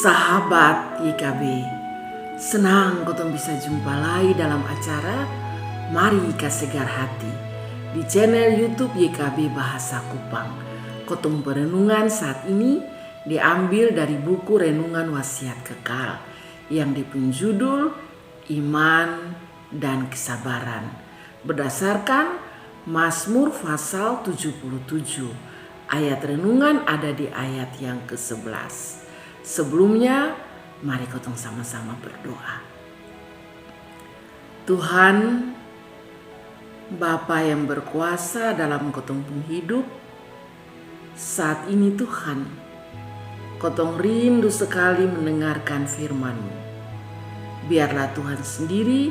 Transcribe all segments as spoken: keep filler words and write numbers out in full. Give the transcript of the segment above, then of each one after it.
Sahabat Y K B, senang kotong bisa jumpa lai dalam acara Mari Kasegar Hati di channel YouTube Y K B Bahasa Kupang. Kotong perenungan saat ini diambil dari buku Renungan Wasiat Kekal yang dia pung judul Iman dan Kesabaran. Berdasarkan Mazmur pasal tujuh puluh tujuh, ayat renungan ada di ayat yang kesebelas. Sebelumnya, mari kotong sama-sama berdoa. Tuhan, Bapa yang berkuasa dalam kotong pung hidup, saat ini Tuhan, kotong rindu sekali mendengarkan firman-Mu. Biarlah Tuhan sendiri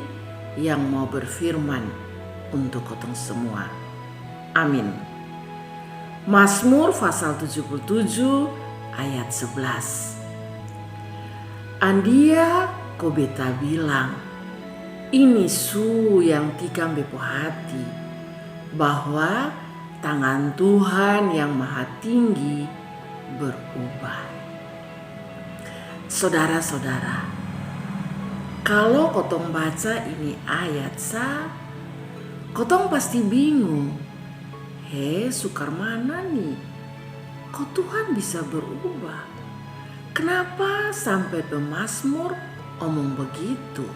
yang mau berfirman untuk kotong semua. Amin. Mazmur pasal tujuh puluh tujuh ayat sebelas. Andia ko beta bilang, ini su yang tikam be pu hati, bahwa tangan Tuhan yang maha tinggi berubah. Sodara-sodara, kalo kotong baca ini ayat sa, kotong pasti bingung. He, su karmana ni? Ko Tuhan bisa berubah? Kenapa sampe pemazmur omong begitu?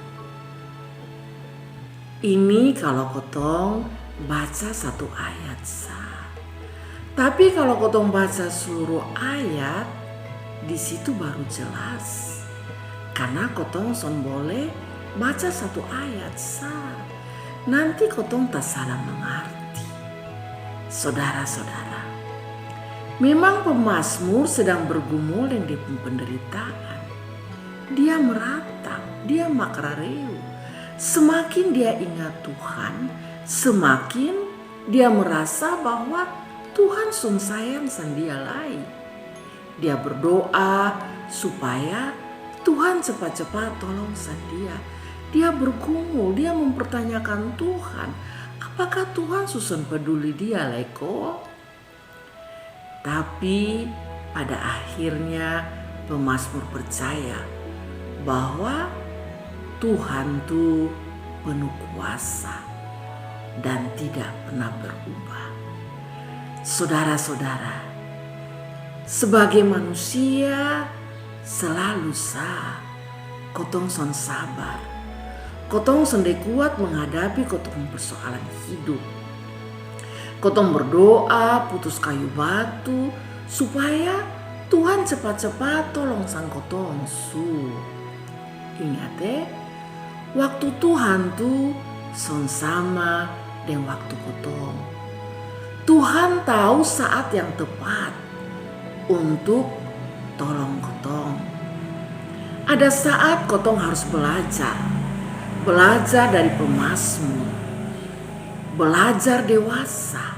Ini kalo kotong baca satu ayat sa. Tapi kalo kotong baca seluruh ayat, di situ baru jelas. Karna kotong son boleh baca satu ayat sa. Nanti kotong tasala mengarti. Sodara-sodara, memang pemazmur sedang bergumul deng dia pung penderitaan. Dia meratap, dia makrareu. Semakin dia ingat Tuhan, semakin dia merasa bahwa Tuhan son sayang sang dia lai. Dia berdoa supaya Tuhan cepat-cepat tolong sang dia. Dia bergumul, dia mempertanyakan Tuhan, apakah Tuhan su son peduli dia lai ko? Tapi pada akhirnya pemazmur percaya bahwa Tuhan tu penuh kuasa dan tidak pernah berubah. Sodara-sodara, sebagai manusia selalu sa kotong son sabar. Kotong sonde kuat menghadapi kotong persoalan hidup. Kotong berdoa putus kayu batu supaya Tuhan cepat-cepat tolong sang kotong su. Ingat e, waktu Tuhan tu son sama deng waktu kotong. Tuhan tau saat yang tepat untuk tolong kotong. Ada saat kotong harus belajar, belajar dari pemazmur, belajar dewasa,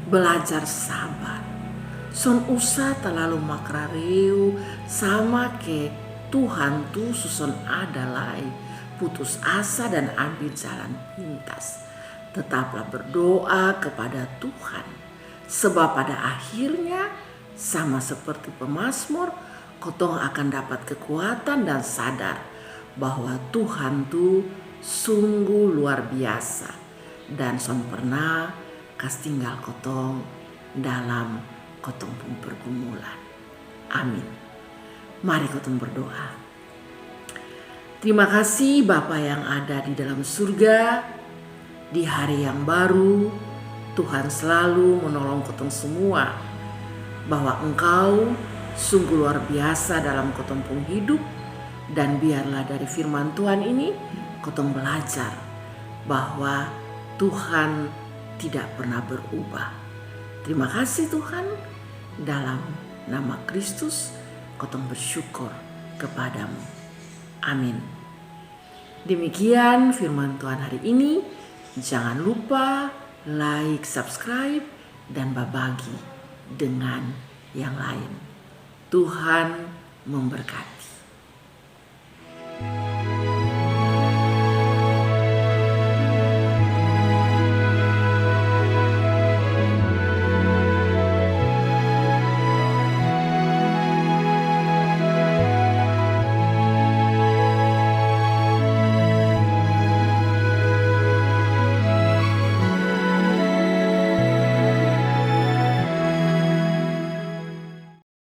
belajar sabar. Son usa talalu makrareu sama ke Tuhan tu su son ada lai, putus asa dan ambil jalan pintas. Tetaplah berdoa kepada Tuhan, sebab pada akhirnya sama seperti pemazmur, kotong akan dapat kekuatan dan sadar bahwa Tuhan tu sungguh luar biasa dan son pernah kas tinggal kotong dalam kotong pung pergumulan. Amin. Mari kotong berdoa. Terima kasih Bapa yang ada di dalam surga. Di hari yang baru, Tuhan selalu menolong kotong semua, bahwa Engkau sungguh luar biasa dalam kotong pung hidup. Dan biarlah dari firman Tuhan ini kotong belajar bahwa Tuhan tidak pernah berubah. Terima kasih Tuhan, dalam nama Kristus kotong bersyukur kepada-Mu. Amin. Demikian firman Tuhan hari ini. Jangan lupa like, subscribe, dan babagi dengan yang lain. Tuhan memberkati.